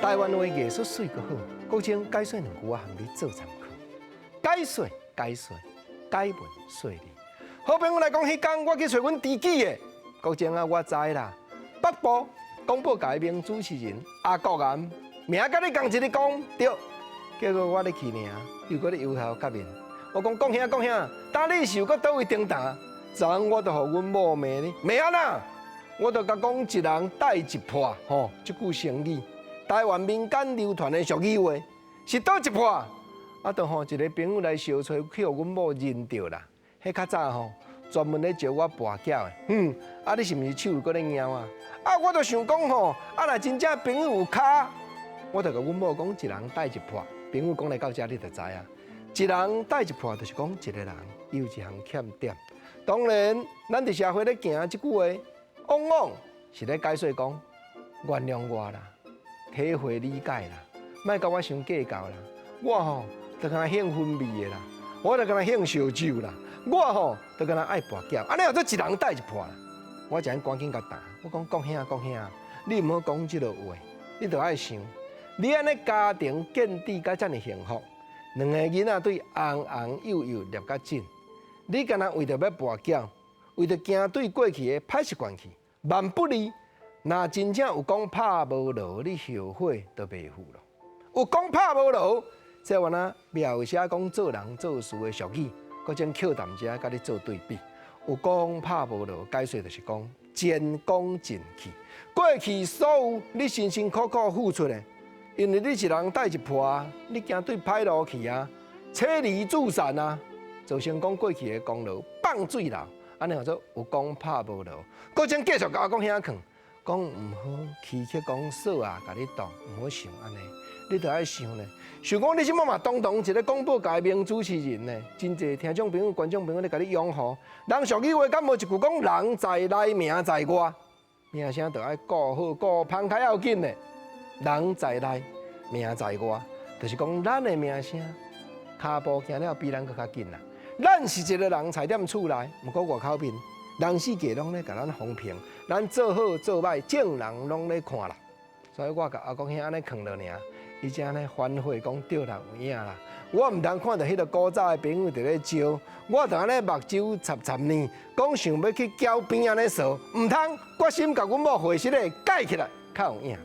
台灣話藝術媠閣好，國政解說兩句我予你做參考。解說解說解文說理。好朋友來講，彼工我去揣阮知己的國政啊，我知啦。北部廣播界名主持人阿國岩，名佮你仝一个講對。結果我咧去爾，又閣咧搖頭甲面。我講國兄國兄，當你是有閣佗位停彈？昨昏我就予阮某罵你，罵按怎？我就共講一人帶一破吼，這句成語，台灣民間流傳的俗語話，是佗一破？啊，就吼一个朋友來相揣，去予阮某認著啦。彼較早吼，專門咧招我跋筊的。嗯，啊，你是毋是手閣咧搖啊？啊，我就想講吼，啊，若真正朋友有跤，我就共阮某講一人帶一破。朋友講來到遮，你就知影，一人帶一破，就是講一個人有一項欠點。當然，咱佇社會咧行這句話，往往是咧解說講原諒我啦，體會理解啦，莫共我傷計較啦。我吼就敢若興薰味的啦，我就敢若興燒酒啦，我吼就敢若愛跋筊，按呢叫做一人帶一破啦。我就趕緊共答，我講國兄國兄，你毋好講這个話，你著愛想，你按呢家庭建立甲遮爾幸福，兩个囡仔對紅紅幼幼黏甲緊。你敢若為著欲跋筊，為著驚對過去的歹習慣去，萬不利。若真正有講拍無落，你後悔就袂赴咯。有講拍無落，這原來描寫講做人做事的俗語，閣將扣淡遮共你做對比。有講拍無落，解說就是講前功盡棄。過去所有你辛辛苦苦付出的，因為你一人帶一破，你驚對歹路去啊，妻離子散啊。造成講過去的功勞放水流，按呢叫做有講拍無落。閣將繼續共阿國兄勸，講毋好起去講數啊，共你擋，毋好想按呢，你著愛想呢。想講你這擺嘛堂堂一个廣播界名主持人呢，真濟聽眾朋友、觀眾朋友咧共你擁護。人俗語話敢無一句講人在內，名在外，名聲著愛顧好顧芳較要緊呢。人在內，名在外，就是講咱的名聲，跤步行了比咱閣較緊啦。咱是一个人跙踮厝內，毋過外口面，人世界攏咧共咱風評，咱做好做歹，眾人攏咧看啦。所以我共阿國兄按呢勸落爾，伊才按呢反悔講對啦，有影啦。我毋通看著彼个古早的朋友佇咧招，我就按呢目睭插插呢，講想欲去攪邊按呢趖，毋通，決心共阮某會室咧蓋起來，較有影。